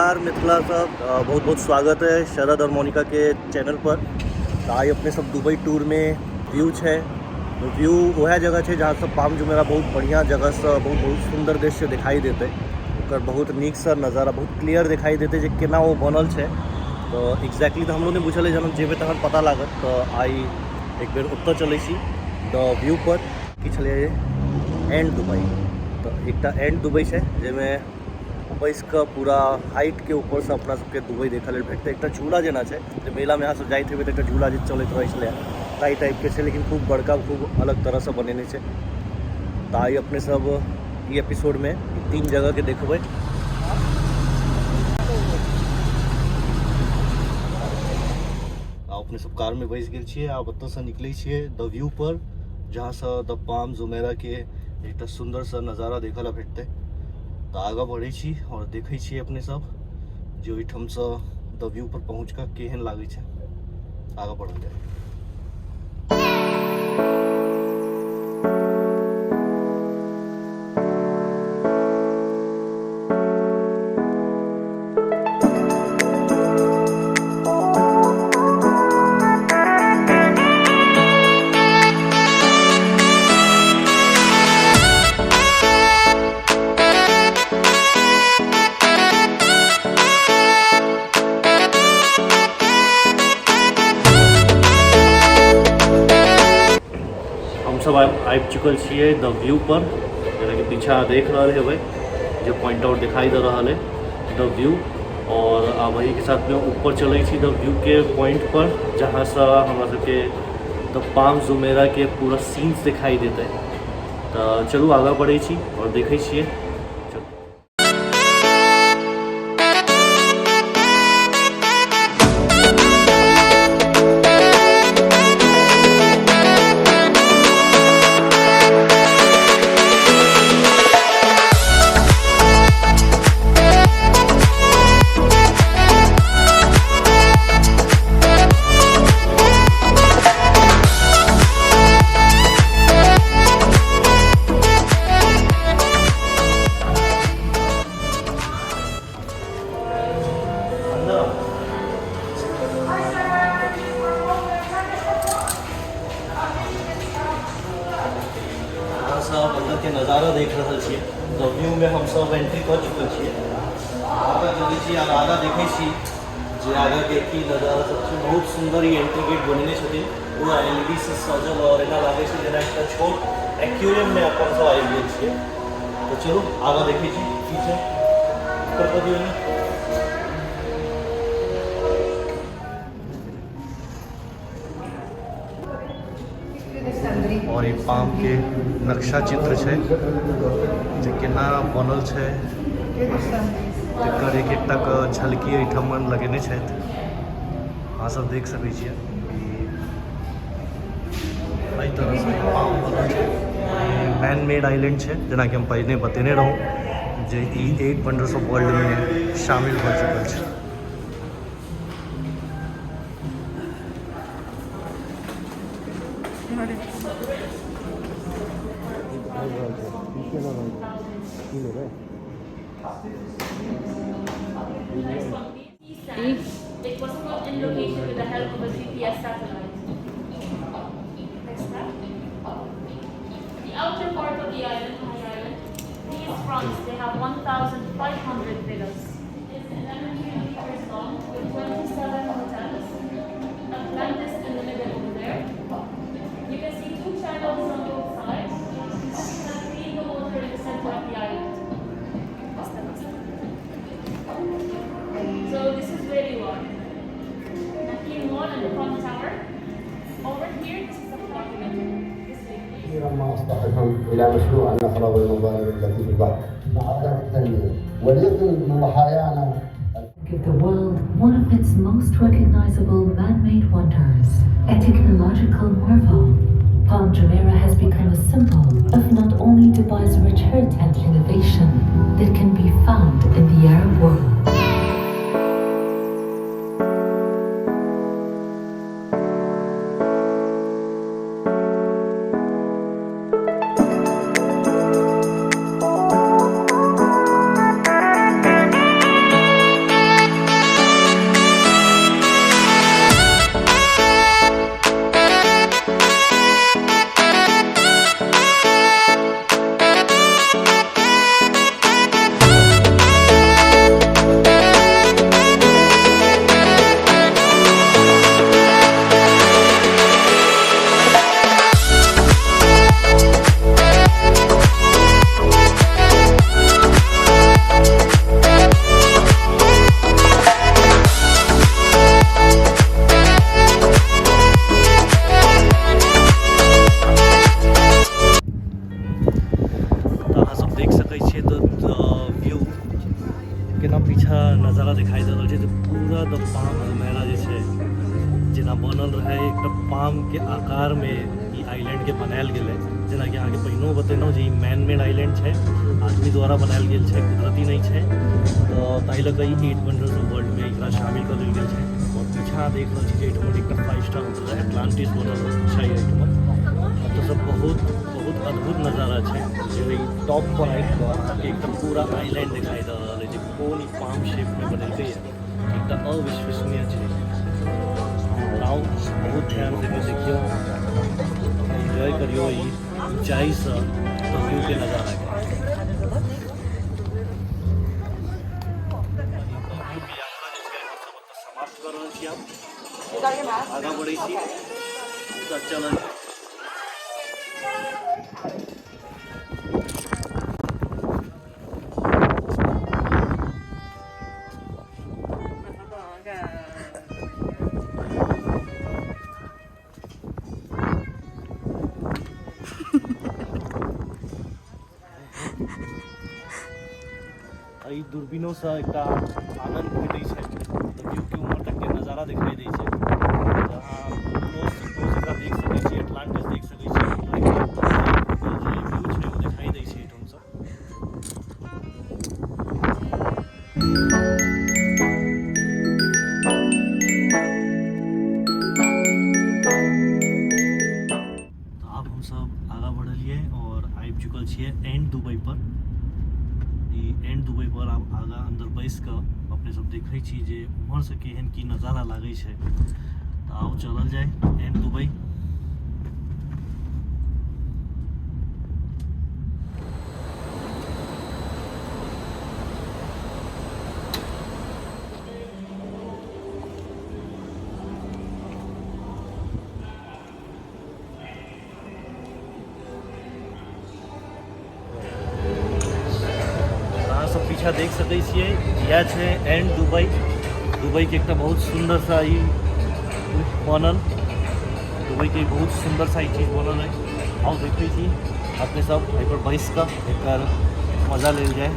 नमस्कार मिथिला सब, बहुत बहुत स्वागत है शरद और मोनिका के चैनल पर। तो आइ अपने सब दुबई टूर में व्यू है, व्यू वह जगह है जहाँ सब पाम जुमेरा बहुत बढ़िया जगह से बहुत बहुत सुंदर दृश्य दिखाई देते, ओकर बहुत नीक सा नज़ारा बहुत क्लियर दिखाई देते जे केना वो बनल है। तो एग्जैक्टली तो हमरो नहीं बुझल है, जहन जेबै तहन पता लागत। तो आइ एक बेर ओतऽ चलै छी द व्यू पर। की छलै एंड दुबई, तो एकटा एंड दुबई छै जाहिमे बैस कऽ पूरा हाइट के ऊपर से अपना सबके दुबई देखऽ लेल भेटतै। एकटा झूला जेना छै जे मेलामे अहाँ सब जाइत हेबै तऽ एकटा झूला जे चलैत रहै छलै ताहि टाइपके छै, लेकिन खूब बड़का खूब अलग तरहसँ बनेने छै। तऽ आइ अपने सब ई एपिसोडमे ई तीन जगहके देखबै। अपने सब कार में बैस गेल छियै, आब ओतऽसँ निकलै छियै द व्यू पर, जहाँसँ द पाम जुमेरा के एकटा सुन्दर सा नजारा देखऽ लए भेटतै। तऽ आगाँ बढ़ै छी और देखै छियै अपने सब जे ओहिठामसँ द व्यू पर पहुँच कऽ केहन लागै छै। आगाँ बढ़ल जाय। हमसब आबि चुकल छियै द व्यू पर, जेनाकि पीछा देख रहल हेबै जे पॉइंट आउट दिखाई दे रहल है द व्यू। और आब एही के साथ में ऊपर चलै छी द व्यू के पॉइंट पर, जहाँ से हमरा सबके द पाम जुमेरा के पूरा सीन्स दिखाई देते। तऽ चलू आगाँ बढ़ै छी और देखै छियै। सब अंदर के नज़ारा देख रहल छियै। द व्यू में हम सब एंट्री कऽ चुकल छियै। आगाँ चलै छी और आगाँ देखै छी जे आगाँ के की नज़ारा सब छै। बहुत सुंदर ई एंट्री गेट बनेने छथिन, पूरा एलईडी से सजल और एना लागै छै जेना एकटा छोट एक्वेरियम में अपन सब आबि गेल छियै। तो चलू आगाँ देखै छी की छै। ऊपर कऽ दियौ ने। और ई पाम के नक्शा चित्र छै जे केना बनल छै, तकर एक एकटा के झलकी एहिठाम लगेने छथि। अहाँ सब देख सकै छियै एहि तरहसँ ई पाम बनल छै। मैन मेड आइलैंड छै, जेनाकि हम पहिने बतेने रहूँ जे ई 8 वंडर्स ऑफ वर्ल्ड में शामिल भऽ चुकल छै। It was put in location with the help of a GPS satellite. Next step. The outer part of the island, High Island, these fronts, they have 1,500 villas. It's 11 kilometers long with 27 hotels. Atlantis in the middle over there. You can see two channels on both sides. And clean the water in the center of the island. So this is where you are. Nakheel Mall and the front tower. Over here, this is the documentary. This way, please. كثيرا ما أصطحبهم إلى مشروع النخلة والمظالم التي في البحر مع التنمية وليكن من ضحايانا. Give the world one of its most recognizable man-made wonders, a technological marvel. Palm Jumeirah has become a symbol of not only Dubai's rich heritage innovation that can be found in the Arab world. पाम के आकार में ई island के बनायल गेलै। जेनाकि अहाँके पहिनो बतेलहुँ जे ई मैन मेड आइलैंड छै, आदमी द्वारा बनायल गेल छै, कुदरती नहि छै। तऽ ताहि लऽ कऽ ई एट वंडर्स ऑफ वर्ल्ड में एकरा शामिल कऽ देल गेल छै। आओर पीछा देख रहल छी जे एहिठमन एकटा 5 स्टार होटल एटलांटिस बनल छै। एहिठमन एतऽसँ बहुत बहुत अद्भुत नजारा छै जे एहि टॉप पर आबि कऽ अहाँके एकटा पूरा आइलैंड देखाई दऽ रहल अछि जे कोन ई पाम शेप में बनेलकै। एकटा अविश्वसनीय छै। आउ, बहुत ध्यान से देखियौ, एंजॉय करियौ ई ऊंचाईसँ व्यू के नजारा के। समाप्त कऽ रहल छी, आब आगाँ बढ़ै छी। तऽ चलल। एहि दूरबीनोसँ एकटा आनन्द भेटै छै। तऽ व्यू के उम्हर तक के नजारा दिखाई दै छै, तऽ अहाँ क्लोज से क्लोज एकरा देख सकै छी, एटलांटिस देख सकै छी। जे व्यू छै ओ देखाई दै छै एहिठामसँ। तऽ आब हमसब आगाँ बढ़लियै आओर आबि चुकल छियै एंड दुबई पर। ई एंड दुबई पर आब आगाँ अन्दर बैस कऽ अपने सब देखै छी जे उम्हरसँ केहन की नजारा लागै छै। तऽ आउ, चलल जाय एंड दुबई। अहाँ सब पीछा देख सकै छियै, इएह छै एंड दुबई। दुबई के एकटा बहुत सुन्दर सा ई बनल, दुबई के बहुत सुन्दर सा ई चीज बनल है। आउ, देखै छी अपने सब, एहि पर बैस कऽ एकर मजा लेल जाय।